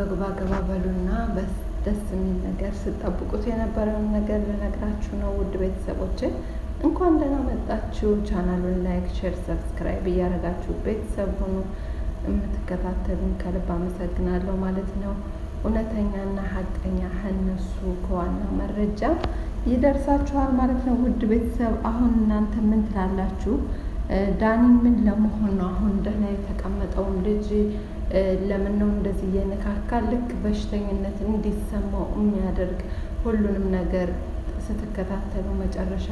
ገባ ገባ በሉና ደስ የሚል ነገር ስጠብቁት የነበረውን ነገር ልነግራችሁ ነው። ውድ ቤተሰቦች እንኳን ደህና መጣችሁ። ቻናሉን like፣ share፣ subscribe እያደረጋችሁ ቤተሰብ ሁኑ። የምትከታተሉን ከልብ አመሰግናለሁ ማለት ነው። እውነተኛና ሀቀኛ እነሱ ከዋና መረጃ ይደርሳችኋል ማለት ነው። ውድ ቤተሰብ አሁን እናንተ ምን ትላላችሁ? ዳኒ ምን ለመሆን ነው አሁን ደህና የተቀመጠውን ልጅ ለምን ነው እንደዚህ እየነካካ ልክ በሽተኝነት እንዲሰማው የሚያደርግ? ሁሉንም ነገር ስትከታተሉ መጨረሻ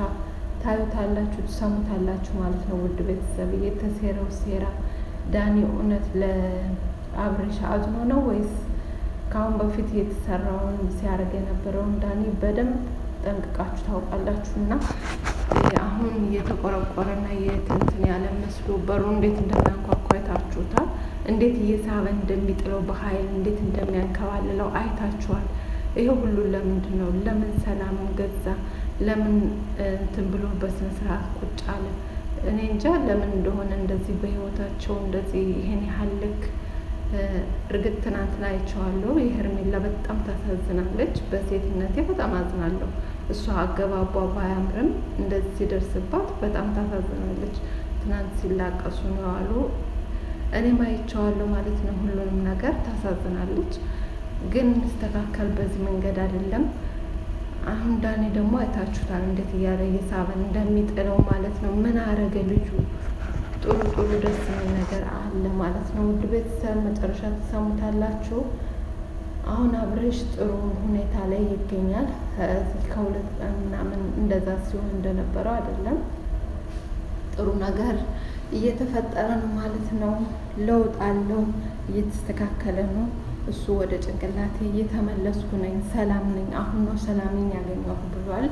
ታዩታላችሁ፣ ትሰሙታላችሁ ማለት ነው። ውድ ቤተሰብ የተሴረው ሴራ ዳኒ እውነት ለአብርሽ አዝኖ ነው ወይስ ከአሁን በፊት የተሰራውን ሲያደርግ የነበረውን ዳኒ በደንብ ጠንቅቃችሁ ታውቃላችሁ። እና አሁን እየተቆረቆረና የትንትን ያለ መስሎ በሩ እንዴት እንደሚያንኳኳ አይታችሁታል። እንዴት እየሳበ እንደሚጥለው በኃይል እንዴት እንደሚያንከባልለው አይታችኋል። ይሄ ሁሉ ለምንድን ነው? ለምን ሰላም ገዛ? ለምን እንትን ብሎ በስነ ስርዓት ቁጭ አለ? እኔ እንጃ ለምን እንደሆነ እንደዚህ በህይወታቸው እንደዚህ ይሄን ያህል ልክ። እርግጥ ትናንትና አይቼዋለሁ። የሄርሜላ በጣም ታሳዝናለች። በሴትነቴ በጣም አዝናለሁ። እሷ አገባቧ ባያምርም እንደዚህ ሲደርስባት በጣም ታሳዝናለች። ትናንት ሲላቀሱ ነው ያሉ፣ እኔም አይቼዋለሁ ማለት ነው። ሁሉንም ነገር ታሳዝናለች። ግን እንስተካከል በዚህ መንገድ አይደለም። አሁን ዳኒ ደግሞ አይታችሁታል እንዴት እያለ እየሳበን እንደሚጥለው ማለት ነው። ምን አረገ ልጁ? ጥሩ ጥሩ ደስ የሚል ነገር አለ ማለት ነው። ውድ ቤተሰብ መጨረሻ ትሰሙታላችሁ። አሁን አብርሽ ጥሩ ሁኔታ ላይ ይገኛል። ከዚህ ከ2 ቀን ምናምን እንደዛ ሲሆን እንደነበረው አይደለም። ጥሩ ነገር እየተፈጠረ ነው ማለት ነው። ለውጥ አለው፣ እየተስተካከለ ነው። እሱ ወደ ጭንቅላቴ እየተመለስኩ ነኝ፣ ሰላም ነኝ፣ አሁን ነው ሰላሜን ያገኘሁ ብሏል።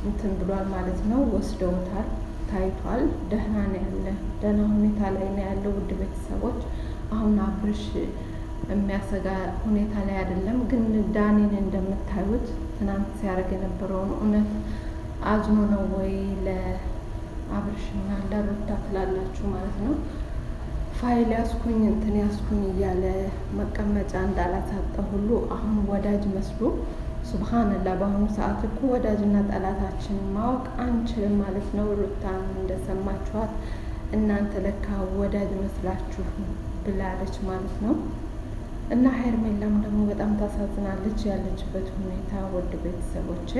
እንትን ብሏል ማለት ነው። ወስደውታል፣ ታይቷል። ደህና ነው ያለ፣ ደህና ሁኔታ ላይ ነው ያለው። ውድ ቤተሰቦች አሁን አብርሽ የሚያሰጋ ሁኔታ ላይ አይደለም። ግን ዳኒን እንደምታዩት ትናንት ሲያደርግ የነበረውን እውነት አዝኖ ነው ወይ ለአብርሽና ለሩታ ትላላችሁ ማለት ነው። ፋይል ያስኩኝ እንትን ያስኩኝ እያለ መቀመጫ እንዳላሳጠ ሁሉ አሁን ወዳጅ መስሎ ሱብሃንላ። በአሁኑ ሰዓት እኮ ወዳጅና ጠላታችን ማወቅ አንችልም ማለት ነው። ሩታን እንደሰማችኋት እናንተ ለካ ወዳጅ መስላችሁ ብላለች ማለት ነው። እና ሄርሜላም ደግሞ በጣም ታሳዝናለች ያለችበት ሁኔታ። ውድ ቤተሰቦች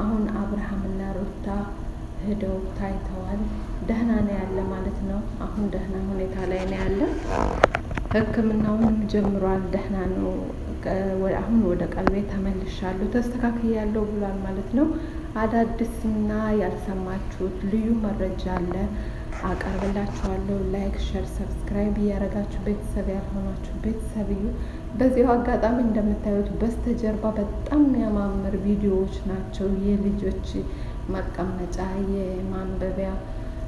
አሁን አብርሃምና ሩታ ሄደው ታይተዋል። ደህና ነው ያለ ማለት ነው። አሁን ደህና ሁኔታ ላይ ነው ያለ። ሕክምናውንም ጀምሯል። ደህና ነው። አሁን ወደ ቀልቤ ተመልሻለሁ፣ ተስተካክያለሁ ብሏል ማለት ነው። አዳዲስና ያልሰማችሁት ልዩ መረጃ አለ አቀርብላችኋለሁ። like፣ share፣ subscribe እያደረጋችሁ ቤተሰብ ያልሆናችሁ ቤተሰብ እዩ። በዚሁ አጋጣሚ እንደምታዩት በስተጀርባ በጣም የሚያማምር ቪዲዮዎች ናቸው። የልጆች መቀመጫ የማንበቢያ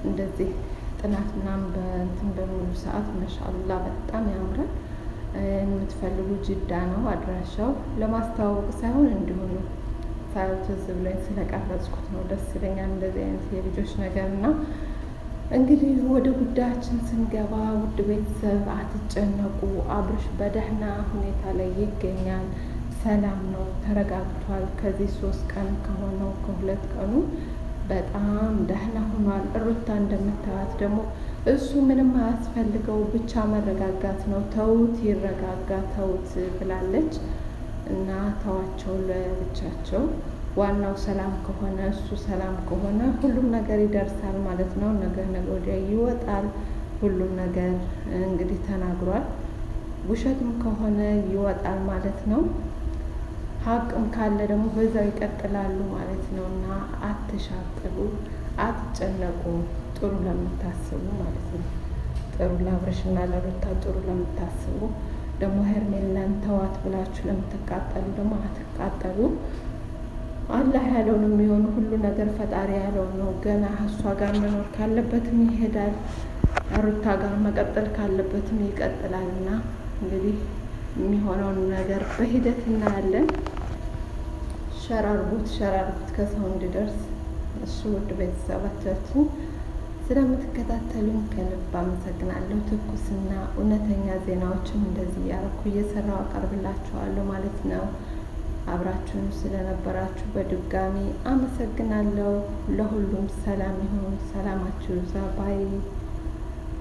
እንደዚህ ጥናት ምናምን በእንትን በሙሉ ሰዓት መሻላ በጣም ያምራል። የምትፈልጉ ጅዳ ነው አድራሻው። ለማስተዋወቅ ሳይሆን እንዲሁ ነው። ሳየው ትዝ ብሎኝ ስለቀረጽኩት ነው። ደስ ይለኛል እንደዚህ አይነት የልጆች ነገር እና እንግዲህ ወደ ጉዳያችን ስንገባ ውድ ቤተሰብ አትጨነቁ። አብርሽ በደህና ሁኔታ ላይ ይገኛል። ሰላም ነው፣ ተረጋግቷል። ከዚህ 3 ቀን ከሆነው ከ2 ቀኑ በጣም ደህና ሆኗል። ሩታ እንደምታያት ደግሞ እሱ ምንም አያስፈልገው ብቻ መረጋጋት ነው። ተውት፣ ይረጋጋ፣ ተውት ብላለች እና ተዋቸው ለብቻቸው። ዋናው ሰላም ከሆነ እሱ ሰላም ከሆነ ሁሉም ነገር ይደርሳል ማለት ነው። ነገ ነገ ወዲያ ይወጣል። ሁሉም ነገር እንግዲህ ተናግሯል። ውሸትም ከሆነ ይወጣል ማለት ነው። ሀቅም ካለ ደግሞ በዛው ይቀጥላሉ ማለት ነው። እና አትሻጥሩ፣ አትጨነቁ። ጥሩ ለምታስቡ ማለት ነው። ጥሩ ለአብርሽና ለሩታ ጥሩ ለምታስቡ ደግሞ ሄርሜላን ተዋት ብላችሁ ለምትቃጠሉ ደግሞ አትቃጠሉ። አላህ ያለው ነው የሚሆኑ። ሁሉ ነገር ፈጣሪ ያለው ነው። ገና እሷ ጋር መኖር ካለበትም ይሄዳል፣ ሩታ ጋር መቀጠል ካለበትም ይቀጥላል። እና እንግዲህ የሚሆነውን ነገር በሂደት እናያለን። share አርጉት፣ share አርጉት ከሰው እንዲደርስ። እሱ ውድ ቤተሰባቻችን ስለምትከታተሉኝ ከልብ አመሰግናለሁ። ትኩስና እውነተኛ ዜናዎችን እንደዚህ እያደረኩ እየሰራሁ አቀርብላችኋለሁ ማለት ነው። አብራችሁን ስለነበራችሁ በድጋሚ አመሰግናለሁ። ለሁሉም ሰላም ይሁን። ሰላማችሁ ይብዛ bye።